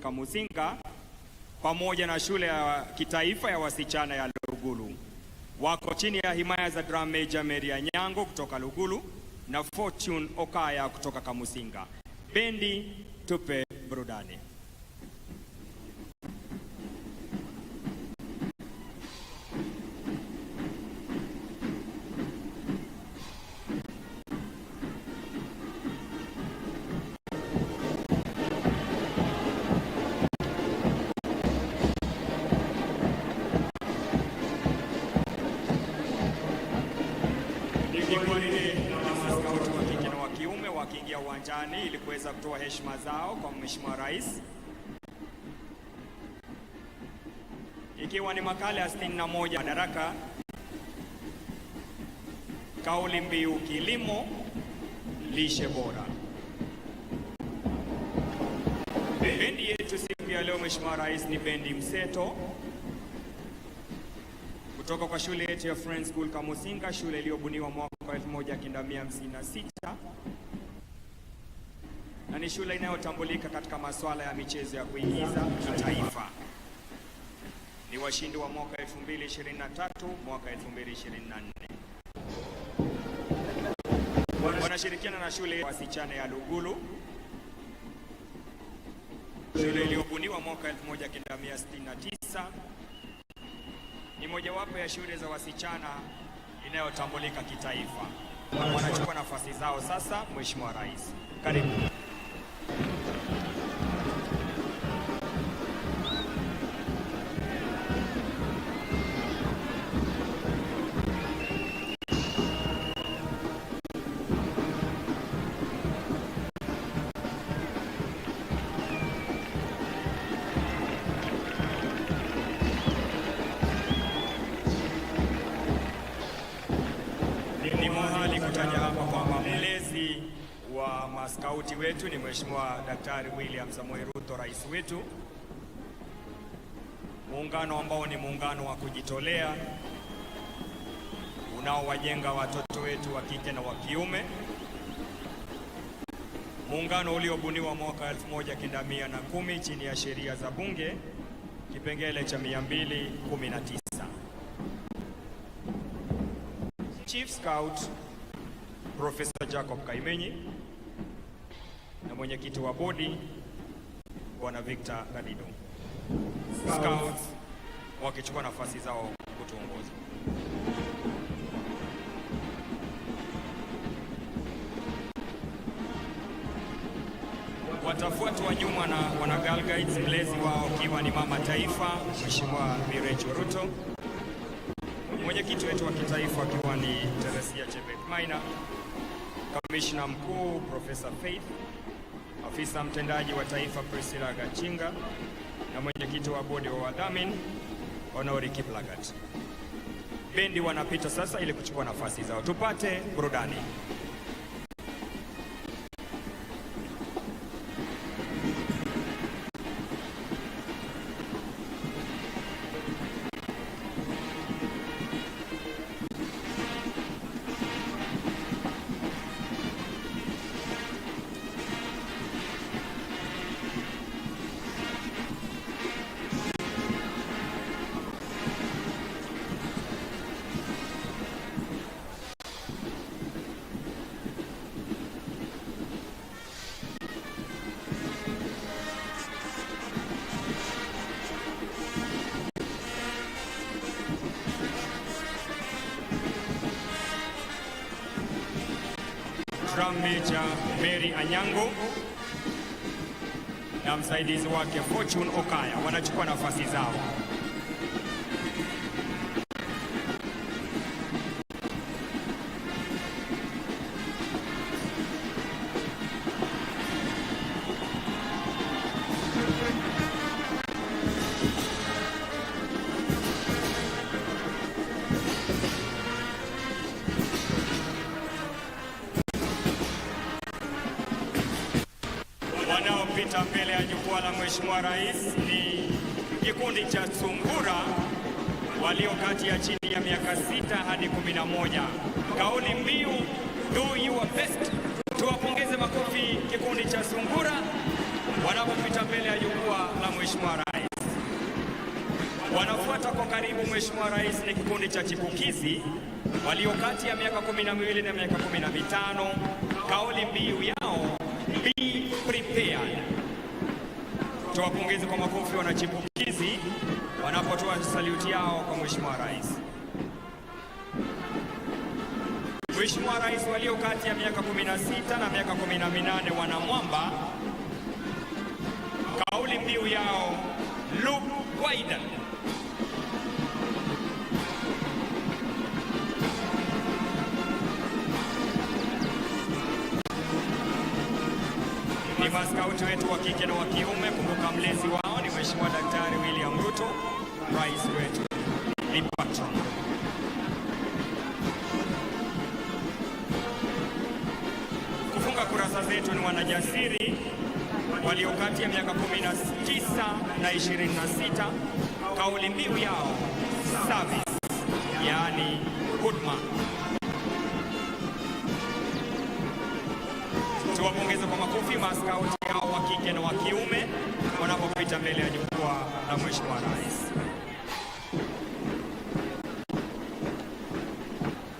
Kamusinga pamoja na shule ya kitaifa ya wasichana ya Lugulu. Wako chini ya himaya za Drum Major Mary Anyango kutoka Lugulu na Fortune Okaya kutoka Kamusinga. Bendi, tupe burudani. Ni gwaride la maskauti wa kike na wa kiume wakiingia uwanjani ili kuweza kutoa heshima zao kwa Mheshimiwa Rais, ikiwa ni makala ya 61 Madaraka, kauli mbiu kilimo lishe bora. Bendi yetu siku ya leo, Mheshimiwa Rais, ni bendi mseto kutoka kwa shule yetu ya Friends School Kamusinga, shule iliyobuniwa mwaka 1956 na ni shule inayotambulika katika masuala ya michezo ya kuigiza kitaifa. Ni washindi wa mwaka 2023, mwaka 2024. Wanashirikiana na shule ya wasichana ya Lugulu, shule iliyobuniwa mwaka 1969 ni mojawapo ya shule za wasichana inayotambulika kitaifa. Wanachukua nafasi zao sasa. Mheshimiwa Rais, karibu. Ni muhali kutaja hapa kwamba mlezi wa maskauti wetu ni Mheshimiwa Daktari William Samoei Ruto, rais wetu, muungano ambao ni muungano wa kujitolea unaowajenga watoto wetu wa kike na wa kiume, muungano uliobuniwa mwaka 1910 chini ya sheria za Bunge kipengele cha 219. Chief Scout Professor Jacob Kaimenyi na mwenyekiti wa bodi Bwana Victor Gadido. Scouts wakichukua nafasi zao kutuongoza. Watafuatwa nyuma na wana Girl Guides, mlezi wao akiwa ni mama taifa Mheshimiwa Rachel Ruto, mwenyekiti wetu wa kitaifa akiwa ni Teresia Chebet Maina, kamishna mkuu Profesa Faith, afisa mtendaji wa taifa Priscilla Gachinga na mwenyekiti wa bodi wa wadhamini Honori Kiplagat. Bendi wanapita sasa ili kuchukua nafasi zao, tupate burudani. Drum Major Mary Anyango na msaidizi wake Fortune Okaya wanachukua nafasi zao. Wanaopita mbele ya jukwaa la Mheshimiwa Rais ni kikundi cha sungura walio kati ya chini ya miaka 6 hadi 11. Kauli mbiu do your best. Tuwapongeze makofi kikundi cha sungura. Wanapopita mbele ya jukwaa la Mheshimiwa Rais. Wanafuata kwa karibu Mheshimiwa Rais ni kikundi cha chipukizi walio kati ya miaka 12 na miaka 15. Kauli mbiu yao, "Be prepared." Tuwapongeze kwa makofi wanachipukizi wanapotoa saluti yao kwa Mheshimiwa Rais. Mheshimiwa Rais, walio kati ya miaka 16 na miaka 18, wanamwamba, kauli mbiu yao, "Look wider." Ni maskauti wetu wa kike na wa kiume. Kumbuka mlezi wao ni Mheshimiwa Daktari William Ruto, rais wetu, ni patron. Kufunga kurasa zetu ni wanajasiri walio kati ya miaka 19 na 26, kauli mbiu yao, "Service", yaani huduma. Tuwapongeze kwa makofi maskauti hao wa kike na wa kiume wanapopita mbele ya jukwaa la Mheshimiwa Rais.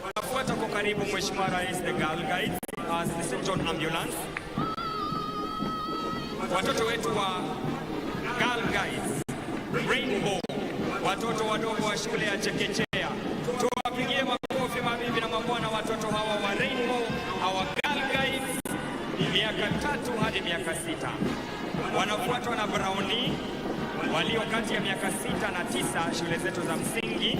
Wanafuata kwa karibu Mheshimiwa Rais, the Girl Guides, as the St. John Ambulance. Watoto wetu wa Girl Guides Rainbow, watoto wadogo wa shule ya chekechea, tuwapigie makofi mabibi na mabwana, watoto hawa wa Rainbow, hawa Girl Guides, miaka 3 hadi miaka 6. Wanafuatwa na Brownie walio kati ya miaka 6 na 9, shule zetu za msingi.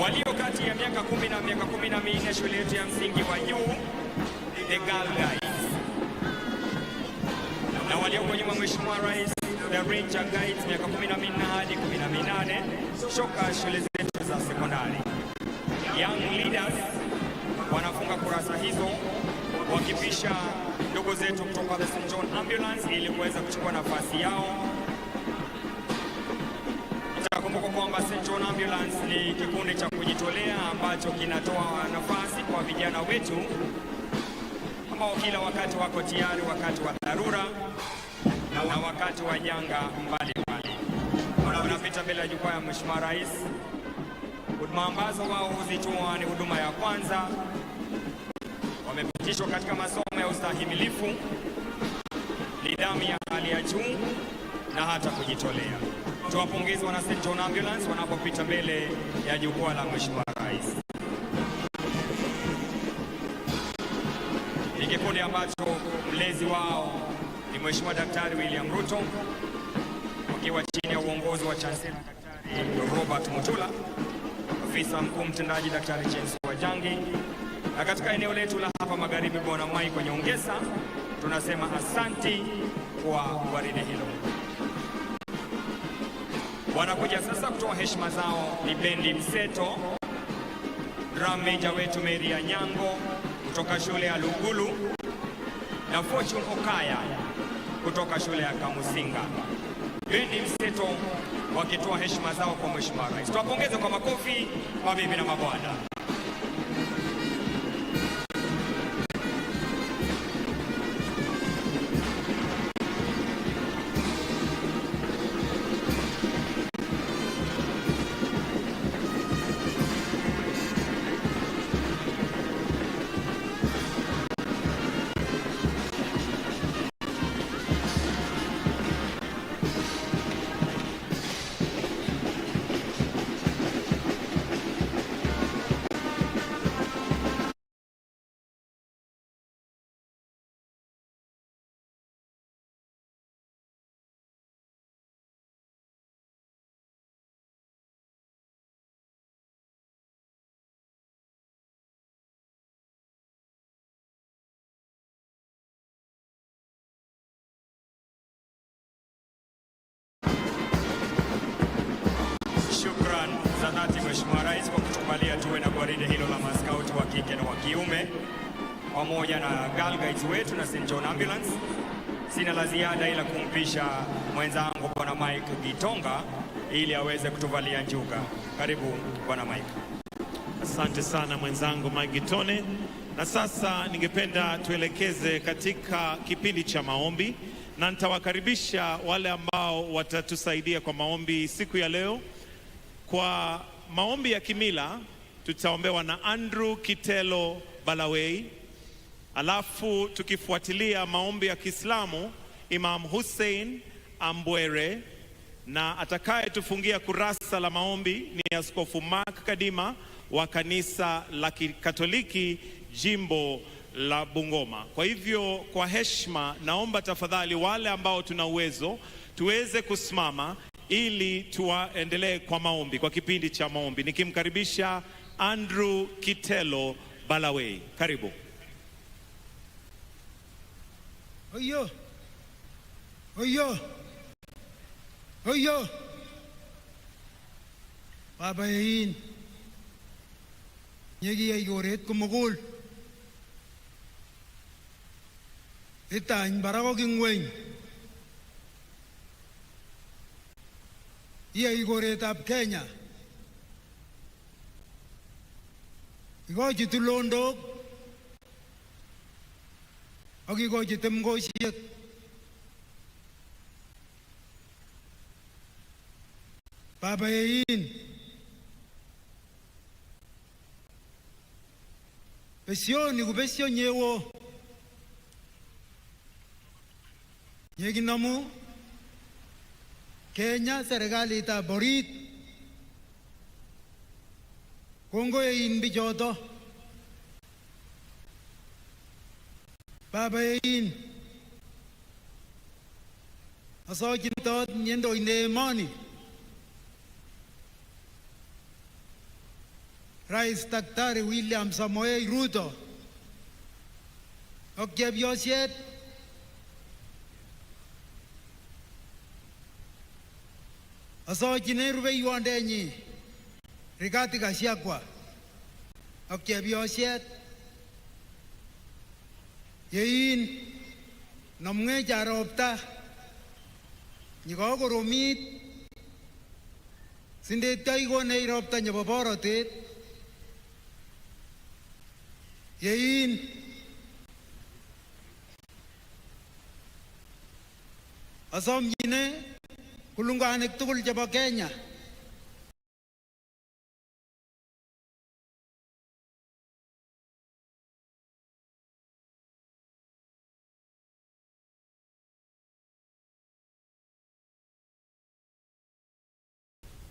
Walio kati ya miaka 10 na miaka 14, shule yetu ya msingi wa juu, the Girl Guides, na walioko nyuma Mheshimiwa Rais, the Ranger Guides, miaka 14 hadi 18, shoka shule zetu za sekondari. Young Leaders wanafunga kurasa hizo wakipisha ndugu zetu kutoka the St. John Ambulance ili kuweza kuchukua nafasi yao. Itakumbuka kwamba St. John Ambulance ni kikundi cha kujitolea ambacho kinatoa nafasi kwa vijana wetu ambao kila wakati wako tayari wakati wa dharura na wakati wa janga mbalimbali. Wanapita mbele ya jukwaa ya Mheshimiwa Rais. Huduma ambazo wao huzitoa ni huduma ya kwanza. Wamepitishwa katika masomo ya ustahimilifu, nidhamu ya hali ya juu na hata kujitolea. Tuwapongeze wana St. John Ambulance wanapopita mbele ya jukwaa la Mheshimiwa Rais. Ni kikundi ambacho mlezi wao ni Mheshimiwa Daktari William Ruto, wakiwa chini ya uongozi wa Chancellor Daktari Robert Mutula, afisa mkuu mtendaji Daktari James Wajangi, na katika eneo letu la hapa magharibi Bwana Mike Nyongesa, tunasema asanti kwa gwaride hilo. Wanakuja sasa kutoa heshima zao ni bendi mseto, drum major wetu Mary Anyango kutoka shule ya Lugulu na Fortune Okaya kutoka shule ya Kamusinga. Bendi mseto wakitoa heshima zao kwa Mheshimiwa Rais. Tuwapongeze kwa makofi mabibi na mabwana. Shukran za dhati, Mheshimiwa Rais, kwa kutukubalia tuwe na gwaride hilo la maskauti wa kike na wa kiume pamoja na Girl Guides wetu na St. John Ambulance. Sina la ziada ila kumpisha mwenzangu Bwana Mike Gitonga ili aweze kutuvalia njuga. Karibu, Bwana Mike. Asante sana, mwenzangu Mike Gitone. Na sasa ningependa tuelekeze katika kipindi cha maombi, na nitawakaribisha wale ambao watatusaidia kwa maombi siku ya leo. Kwa maombi ya kimila tutaombewa na Andrew Kitelo Balawei, alafu tukifuatilia maombi ya Kiislamu Imam Hussein Ambwere, na atakayetufungia kurasa la maombi ni Askofu Mark Kadima wa kanisa la Kikatoliki jimbo la Bungoma. Kwa hivyo, kwa heshima, naomba tafadhali wale ambao tuna uwezo tuweze kusimama ili tuwaendelee kwa maombi, kwa kipindi cha maombi, nikimkaribisha Andrew Kitelo Balawei. Karibu. Oyo. Oyo. Oyo. Baba yein. Nyekiyai koret komugul. Itany barak ak ing'weny. Iyai koretab Kenya. Ikochi tulondok ak ikochi temkosiek. Baba yein. Besioni ko besio nyewo. Yekinomu Kenya serikalitab orit. Kongoi bichoto. Baba yein. Asochin tot nyendoinde emoni. Rais Daktari William Samoei Ruto ak chepyoset asochine rubeiwondenyi Rigathi Gachagua ak chepyoset yein nomwech ropta nyikokoromit sindetyo ikonech ropta nebo borotet yein asomchine kulunganik tugul chebo Kenya.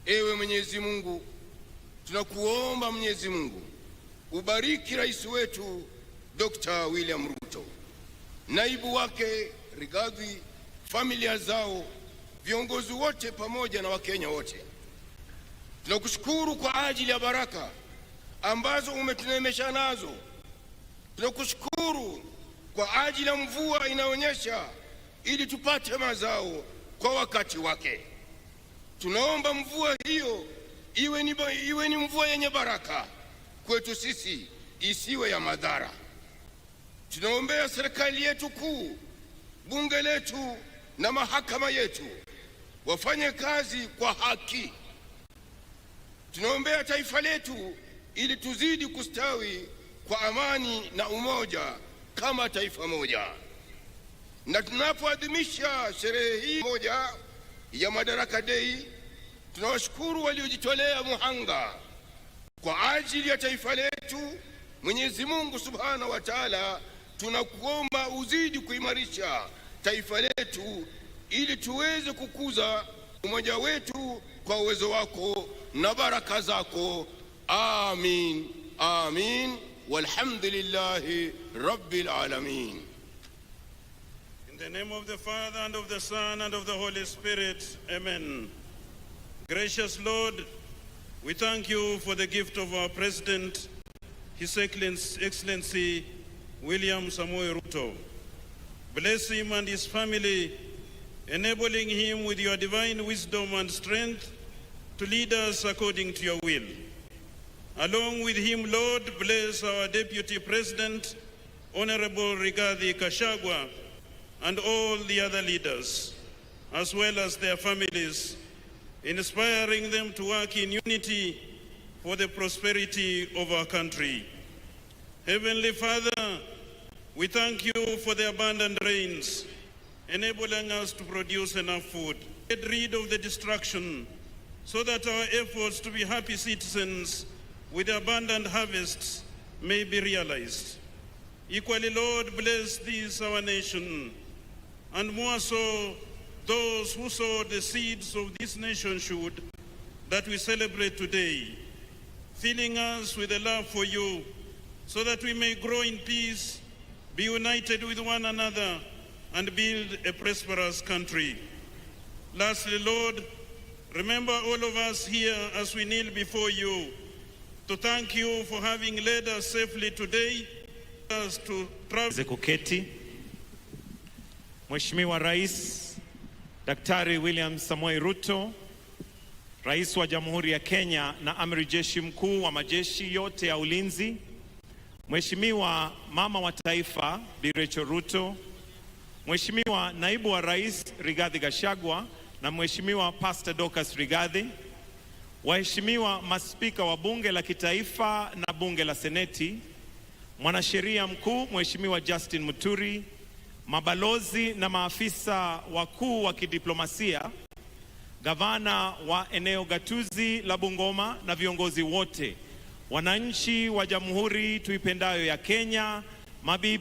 Ewe Mwenyezi Mungu, tunakuomba Mwenyezi Mungu ubariki rais wetu Dr. William Ruto, naibu wake Rigathi, familia zao, viongozi wote pamoja na Wakenya wote. Tunakushukuru kwa ajili ya baraka ambazo umetuneemesha nazo. Tunakushukuru kwa ajili ya mvua inaonyesha ili tupate mazao kwa wakati wake. Tunaomba mvua hiyo iwe ni mvua yenye baraka kwetu sisi, isiwe ya madhara. Tunaombea serikali yetu kuu, bunge letu na mahakama yetu wafanye kazi kwa haki. Tunaombea taifa letu ili tuzidi kustawi kwa amani na umoja kama taifa moja. Na tunapoadhimisha sherehe hii moja ya Madaraka Day, tunawashukuru waliojitolea muhanga kwa ajili ya taifa letu. Mwenyezi Mungu Subhanahu wa Ta'ala, tunakuomba uzidi kuimarisha taifa letu ili tuweze kukuza umoja wetu kwa uwezo wako na baraka zako. Amin, amin, walhamdulillahi rabbil alamin. In the name of the Father, and of the Son, and of the Holy Spirit, amen. Gracious Lord, we thank you for the gift of our President, His Excellency William Samoei Ruto. Bless him and his family, enabling him with your divine wisdom and strength to lead us according to your will. Along with him, Lord, bless our Deputy President, Honorable Rigathi Gachagua, and all the other leaders, as well as their families, inspiring them to work in unity for the prosperity of our country. Heavenly Father, we thank you for the abundant rains, enabling us to produce enough food. Get rid of the destruction so that our efforts to be happy citizens with abundant harvests may be realized. Equally, Lord, bless this our nation, and more so those who sowed the seeds of this nationhood that we celebrate today, filling us with a love for you, so that we may grow in peace, be united with one another, and build a prosperous country. Lastly, Lord, remember all of us here as we kneel before you to thank you for having led us safely today, us to travel. Tuweze kuketi. Mheshimiwa Rais Daktari William Samoei Ruto, Rais wa Jamhuri ya Kenya na Amiri Jeshi Mkuu wa majeshi yote ya ulinzi, Mheshimiwa Mama wa Taifa Bi Rachel Ruto, Mheshimiwa Naibu wa Rais Rigathi Gachagua na Mheshimiwa Pastor Dorcas Rigathi, waheshimiwa maspika wa Bunge la Kitaifa na Bunge la Seneti, Mwanasheria Mkuu Mheshimiwa Justin Muturi, mabalozi na maafisa wakuu wa kidiplomasia, gavana wa eneo gatuzi la Bungoma na viongozi wote, wananchi wa jamhuri tuipendayo ya Kenya, mabibi